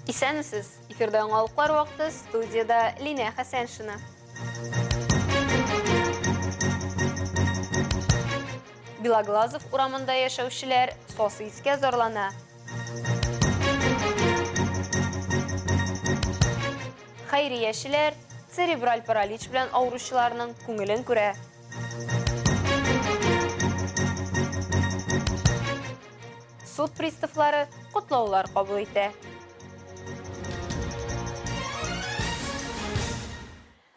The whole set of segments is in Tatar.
Исәнмесез! Эфирда яңалыклар вакыты, студиядә Линә Хәсәншина. Белоглазов урамында яшәүчеләр сасы искә зарлана. Хәйриячеләр церебраль паралич белән авыручыларның күңелен күрә. Суд приставлары котлаулар кабул итә.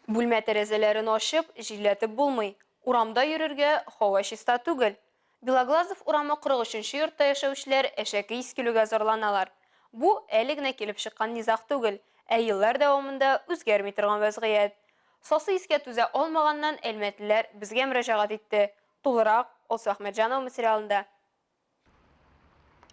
Бүлмә тәрәзәләрен ачып, җилләтеп булмый. Урамда йөрергә һава чиста түгел. Белоглазов урамы 43 нче йортта яшәүчеләр әшәке ис килүгә зарланалар. Бу әле генә килеп чыккан низаг түгел, ә еллар дәвамында үзгәрми торган вәзгыять. Сасы искә түзә алмаганнан әлмәтлеләр безгә мөрәҗәгать итте. Тулырак, Алсу Әхмәтҗанова материалында.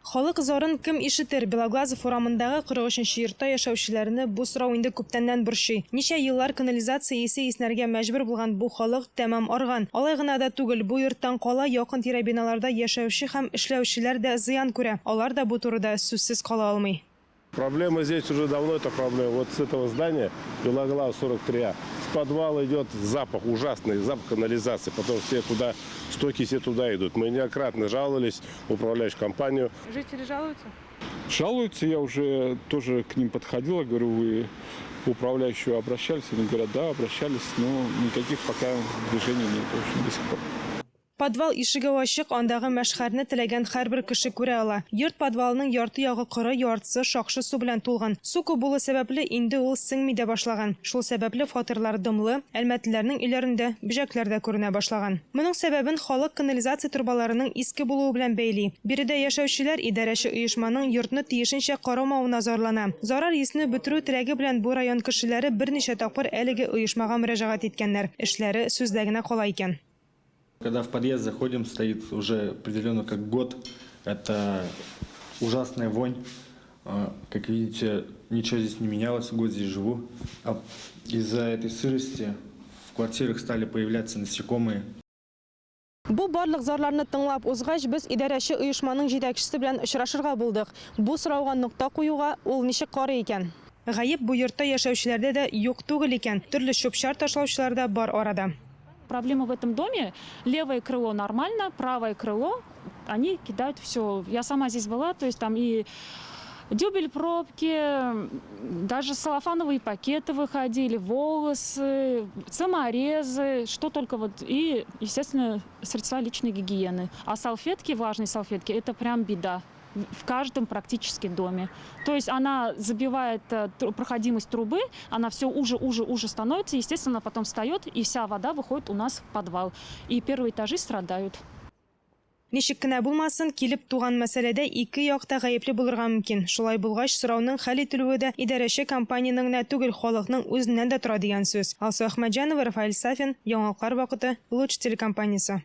Халык зарын кем ишетер? Белоглазов урамындагы 43 нче йортта яшәүчеләрне бу сорау инде күптәннән борчый. Ничә еллар канализация исе иснәргә мәҗбүр булган бу халык тәмам арган. Алай гына да түгел, бу йорттан кала якын-тирә биналарда яшәүче һәм эшләүчеләр дә зыян күрә. Алар да бу турыда сүзсез кала алмый. Проблема здесь уже давно, это проблема. Вот с этого здания, Белоглаз 43А, с подвала идет запах, ужасный запах канализации. Потом все туда, стоки все туда идут. Мы неоднократно жаловались в управляющую компанию. Жители жалуются? Жалуются, я уже тоже к ним подходила, говорю, вы в управляющую обращались? Они говорят, да, обращались, но никаких пока движений нет, в общем, до сих пор. Подвал ишеге ачык, андагы мәшһәрне теләгән һәрбер кеше күрә ала. Йорт подвалының ярты ягы коры, яртысы шакшы су белән тулган. Су күп булу сәбәпле, инде ул сеңми дә башлаган. Шул сәбәпле фатирлар дымлы, әлмәтлеләрнең өйләрендә бөҗәкләр дә күренә башлаган. Моның сәбәбен халык канализация торбаларының иске булуы белән бәйли. Биредә яшәүчеләр идарәче оешманың йортны тиешенчә карамавына зарлана. Зарар исне бетерү теләге белән бу район кешеләре берничә тапкыр әлеге оешмага мөрәҗәгать иткәннәр. Эшләре сүздә генә кала икән. Когда в подъезд заходим, стоит уже определенно как год. Это ужасная вонь. Как видите, ничего здесь не менялось, год здесь живу. А из-за этой сырости в квартирах стали появляться насекомые. Бу барлык зарларны тыңлап узгач, без идарәче оешманың җитәкчесе белән очрашырга булдык. Бу сорауга нокта куюга ул ничек карый икән? Гаеп бу йортта яшәүчеләрдә дә юк түгел икән, төрле чүп-чар ташлаучылар да бар арада. Проблема в этом доме, левое крыло нормально, правое крыло, они кидают все. Я сама здесь была, то есть там и дюбель пробки, даже целлофановые пакеты выходили, волосы, саморезы, что только вот. И, естественно, средства личной гигиены. А салфетки, влажные салфетки, это прям беда в каждом практически доме. То есть она забивает э, проходимость трубы, она все уже, уже, уже становится, естественно, потом встает, и вся вода выходит у нас в подвал. И первые этажи страдают. Ничек кенә булмасын, килеп туган мәсьәләдә ике як та гаепле булырга мөмкин. Шулай булгач, сорауның хәл ителүе дә идарәче компаниянең генә түгел, халыкның үзеннән дә тора дигән сүз. Алсу Әхмәтҗанова, Рафаэль Сафин, Яңалыклар вакыты, Луч телекомпаниясе.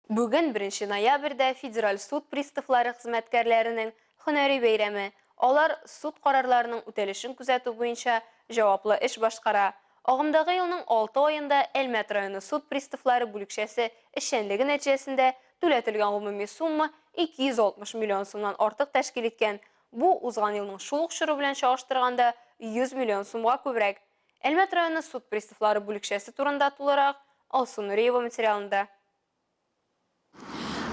Бүген, беренче ноябрьдә, Федераль суд приставлары хезмәткәрләренең һөнәри бәйрәме. Алар суд карарларының үтәлешен күзәтү буенча җаваплы эш башкара. Агымдагы елның алты аенда Әлмәт районы суд приставлары бүлекчәсе эшчәнлеге нәтиҗәсендә түләтелгән гомуми сумма 260 миллион сумнан артык тәшкил иткән. Бу, узган елның шул ук чоры белән чагыштырганда, 100 миллион сумга күбрәк. Әлмәт районы суд приставлары бүлекчәсе турында тулырак Алсу Нуриева материалында.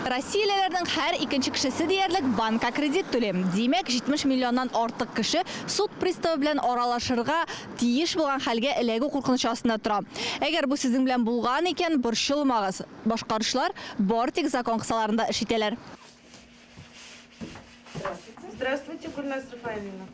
Россиялеләрнең һәр икенче кешесе диярлек банкка кредит түли. Димәк, 70 миллионнан артык кеше суд приставы белән аралашырга тиеш булган хәлгә эләгү куркынычы астында тора. Әгәр бу сезнең белән булган икән, борчылмагыз. Башкаручылар бары тик закон кысаларында эш итәләр. Здравствуйте, Гөлназ Рафаэльевна.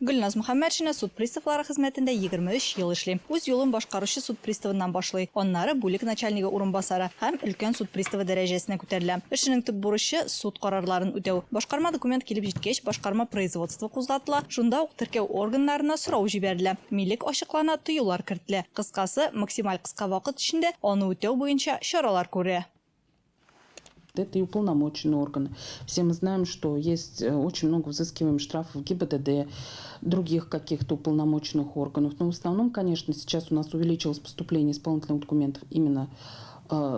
Гөлназ Мөхәммәтшина суд приставлары хезмәтендә 23 ел эшли. Үз юлын башкаручы суд приставыннан башлый, аннары бүлек начальнигы урынбасары һәм өлкән суд приставы дәрәҗәсенә күтәрелә. Эшенең төп бурычы, суд карарларын үтәү. Башкарма документ килеп җиткәч, башкарма производство кузгатыла, шунда ук теркәү органнарына сорау җибәрелә, милек ачыклана, тыюлар кертелә. Кыскасы, максималь кыска вакыт эчендә аны үтәү буенча чаралар күрелә. Это и уполномоченные органы. Все мы знаем, что есть э, очень много взыскиваем штрафов ГИБДД, других каких-то уполномоченных органов. Но в основном, конечно, сейчас у нас увеличилось поступление исполнительных документов именно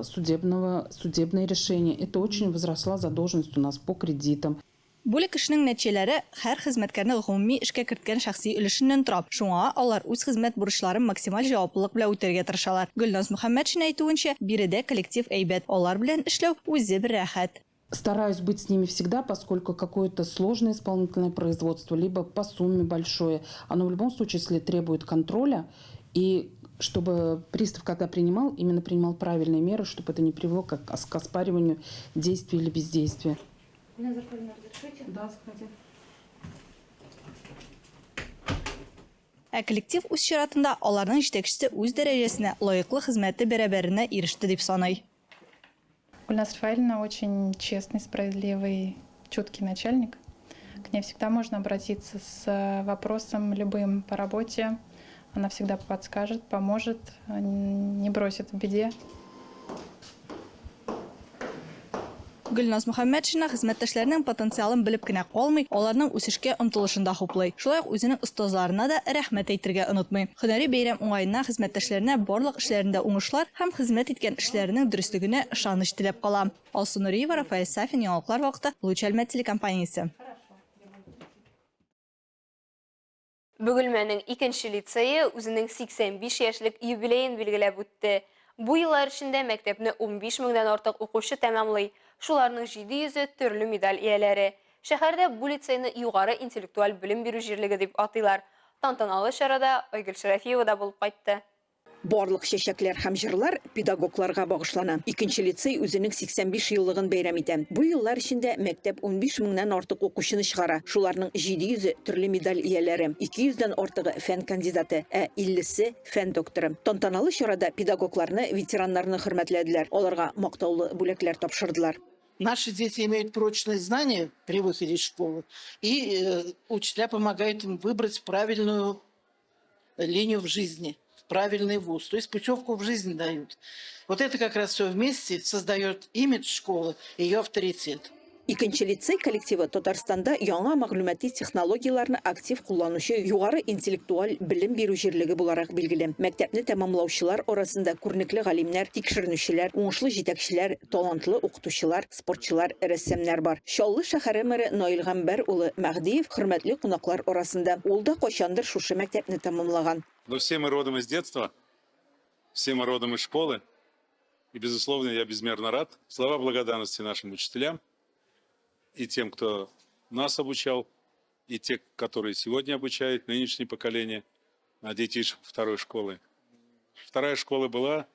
судебного, судебное решение. Это очень возросла задолженность у нас по кредитам. Бүлек эшенең нәтиҗәләре һәр хезмәткәрнең гомуми эшкә керткән шәхси өлешеннән тора. Шуңа алар үз хезмәт бурычларын максималь җаваплылык белән үтәргә тырышалар. Гөлназ Мөхәммәтшина әйтүенчә, биредә коллектив әйбәт, алар белән эшләү үзе бер рәхәт. Стараюсь быть с ними всегда, поскольку какое-то сложное исполнительное производство, либо по сумме большое, оно в любом случае, если требует контроля, и чтобы пристав, когда принимал, именно принимал правильные меры, чтобы это не привело к оспариванию действия или бездействия. разрешите? Да, заходи. Ә коллектив үз чиратында аларның җитәкчесе үз дәрәҗәсенә лаеклы хезмәте бәрабәренә иреште дип саный. Гульназ Рафаэльевна очень честный, справедливый, чуткий начальник. К ней всегда можно обратиться с вопросом любым по работе. Она всегда подскажет, поможет, не бросит в беде. Гөлназ Мөхәммәтшина хезмәттәшләренең потенциалын белеп кенә калмый, аларның үсешкә омтылышын да хуплый. Шулай ук үзенең остазларына да рәхмәт әйтергә онытмый. Һөнәри бәйрәм уңаеннан хезмәттәшләренә барлык эшләрендә уңышлар һәм хезмәт иткән эшләренең дөреслегенә ышаныч теләп кала. Алсу Нуриева, Рафаэль Сафин, Яңалыклар вакыты, Луч Әлмәт телекомпаниясе. Бөгелмәнең икенче лицее үзенең 85 яшьлек юбилеен билгеләп үтте. Бу еллар эчендә мәктәпне 15 меңнән артык укучы тәмамлый. Шуларның 700-е төрле медаль ияләре. Шәһәрдә бу лицейны югары интеллектуаль белем бирү җирлеге дип атыйлар. Тантаналы чарада Айгөл Шәрәфиева да булып кайтты. Барлык чәчәкләр һәм җырлар педагогларга багышлана. Икенче лицей үзенең 85 еллыгын бәйрәм итә. Бу еллар эчендә мәктәп 15 меңнән артык укучыны чыгара. Шуларның 700-е төрле медаль ияләре, 200дән артыгы фән кандидаты, ә 50-се фән докторы. Тантаналы чарада педагогларны, ветераннарны хөрмәтләделәр. Аларга мактаулы бүләкләр тапшырдылар. Наши дети имеют прочные знания при выходе из школы, и учителя помогают им выбрать правильную линию в жизни, правильный вуз, то есть путевку в жизнь дают. Вот это как раз все вместе создает имидж школы, ее авторитет. Икенче лицей коллективы Татарстанда яңа мәгълүмати технологияләрне актив кулланучы югары интеллектуаль белем бирү җирлеге буларак билгеле. Мәктәпне тәмамлаучылар арасында күренекле галимнәр, тикшеренүчеләр, уңышлы җитәкчеләр, талантлы укытучылар, спортчылар, рәссамнар бар. Чаллы шәһәре мэры Наил Гамбәр улы Мәһдиев хөрмәтле кунаклар арасында. Ул да кайчандыр шушы мәктәпне тәмамлаган. Но все мы родом из детства, все мы родом из школы. И, безусловно, я безмерно рад. Слова благодарности нашим учителям и тем, кто нас обучал, и те, которые сегодня обучают нынешнее поколение детишек второй школы. Вторая школа была,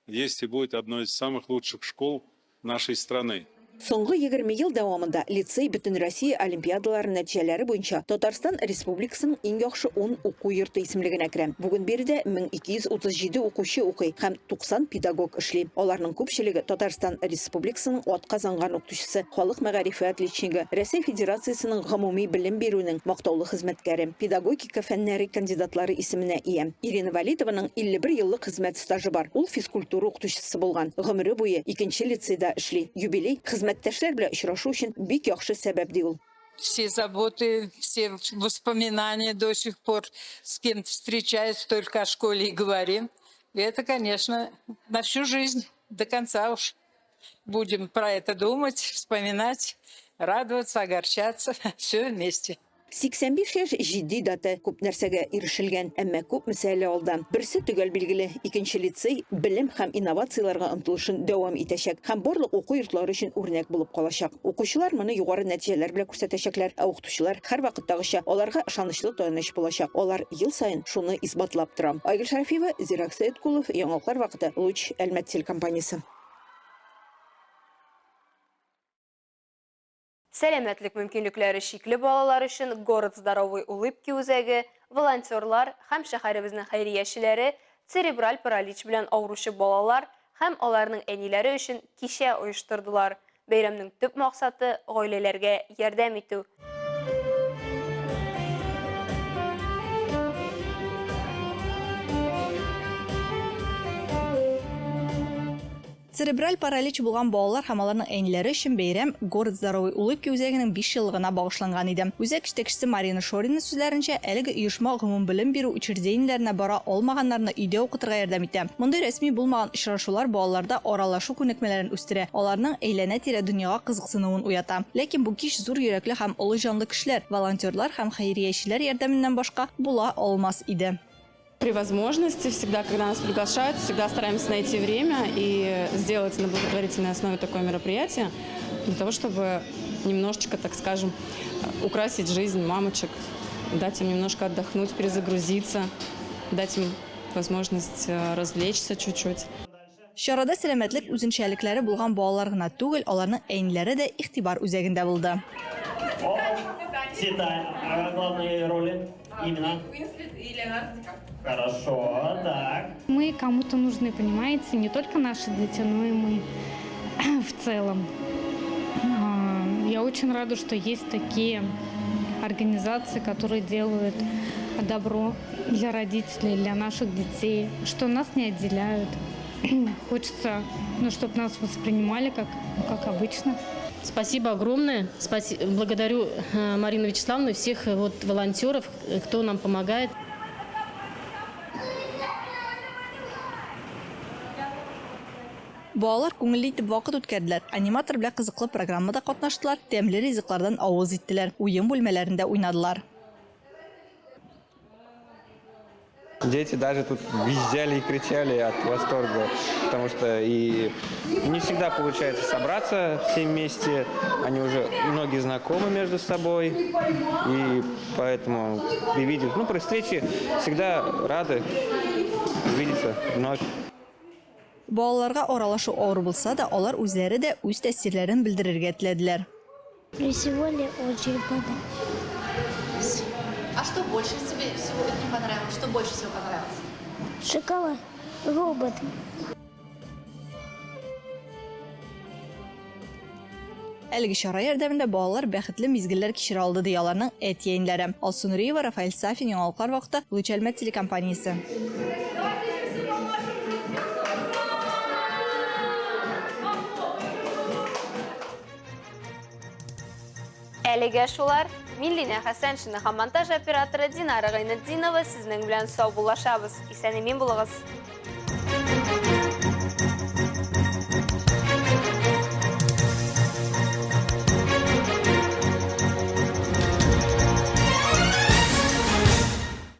есть и будет одной из самых лучших школ нашей страны. Соңгы 20 ел дәвамында лицей бөтен Россия олимпиадалары нәтиҗәләре буенча Татарстан Республикасының иң яхшы 10 уку йорты исемлегенә керә. Бүген биредә 1237 укучы укый һәм 90 педагог эшли. Аларның күпчелеге Татарстан Республикасының атказанган укытучысы, халык мәгарифе отличнигы, Рәсәй Федерациясенең гомуми белем бирүнең мактаулы хезмәткәре, педагогика фәннәре кандидатлары исеменә ия. Ирина Валитованың 51 еллык хезмәт стажы бар. Ул физкультура укытучысы булган. Гомере буе икенче лицейда эшли. Юбилей хезмәттәшләр белән очрашу өчен бик яхшы сәбәп ди ул. Все заботы, все воспоминания до сих пор, с кем встречаюсь, только о школе и говорим. И это, конечно, на всю жизнь, до конца уж будем про это думать, вспоминать, радоваться, огорчаться, все вместе. 85 яшь җитди дата, күп нәрсәгә ирешелгән, әмма күп мәсьәлә алда. Берсе төгәл билгеле, икенче лицей белем һәм инновацияләргә омтылышын дәвам итәчәк һәм барлык уку йортлары өчен үрнәк булып калачак. Укучылар моны югары нәтиҗәләр белән күрсәтәчәкләр, ә укытучылар һәрвакыттагыча аларга ышанычлы таяныч булачак. Алар ел саен шуны исбатлап тора. Айгөл Шәрәфиева, Зирак Сәеткулов, Яңалыклар вакыты, Луч Әлмәт телекомпаниясе. Сәламәтлек мөмкинлекләре чикле балалар өчен Город здоровой улыбки үзәге, волонтерлар һәм шәһәребезнең хәйриячеләре церебраль паралич белән авыручы балалар һәм аларның әниләре өчен кичә оештырдылар. Бәйрәмнең төп максаты гаиләләргә ярдәм итү. Церебраль паралич булган балалар һәм аларның әниләре өчен бәйрәм Город здоровой улыбки үзәгенең 5 еллыгына багышланган иде. Үзәк җитәкчесе Марина Шорина сүзләренчә, әлеге оешма гомумбелем бирү учреждениеләренә бара алмаганнарны өйдә укытырга ярдәм итә. Мондый рәсми булмаган очрашулар балаларда аралашу күнекмәләрен үстерә, аларның әйләнә-тирә дөньяга кызыксынуын уята. Ләкин бу кич зур йөрәкле һәм олы җанлы кешеләр, волонтерлар һәм хәйриячеләр ярдәменнән башка була алмас иде. При возможности, всегда, когда нас приглашают, всегда стараемся найти время и сделать на благотворительной основе такое мероприятие, для того, чтобы немножечко, так скажем, украсить жизнь мамочек, дать им немножко отдохнуть, перезагрузиться, дать им возможность э, развлечься чуть-чуть. Чарада сәламәтлек үзенчәлекләре булган балалар гына түгел, аларның әниләре дә игътибар үзәгендә булды. Цвета главные роли именно. Хорошо, так. Мы кому-то нужны, понимаете, не только наши дети, но и мы в целом. А, я очень рада, что есть такие организации, которые делают добро для родителей, для наших детей, что нас не отделяют. Хочется, ну, чтобы нас воспринимали как, как обычно. Спасибо огромное. Спасибо, благодарю э, Марину Вячеславовну и всех э, вот волонтеров, э, кто нам помогает. Балалар күңелле итеп вакыт үткәрделәр, аниматор белән кызыклы программада катнаштылар, тәмле ризыклардан авыз иттеләр, уен бүлмәләрендә уйнадылар. Дети даже тут визжали и кричали от восторга, потому что и не всегда получается собраться все вместе, они уже многие знакомы между собой, и поэтому при виде, ну, при встрече всегда рады увидеться вновь. Балаларга аралашу авыр булса да, алар үзләре дә үз тәэсирләрен белдерергә теләделәр. Мне сегодня очень понравилось. А что больше тебе сегодня понравилось? Что больше всего понравилось? Шоколад. Робот. Әлеге чара ярдәмендә балалар бәхетле мизгелләр кичерә алды, ди аларның әти-әниләре. Алсу Нуриева, Рафаэль Сафин, Яңалыклар вакыты, Луч Әлмәт телекомпаниясе. Әлегә шулар. Мин Линә Хәсәншина һәм монтаж операторы Динара Гайнетдинова сезнең белән саубуллашабыз. Исән-имин булыгыз.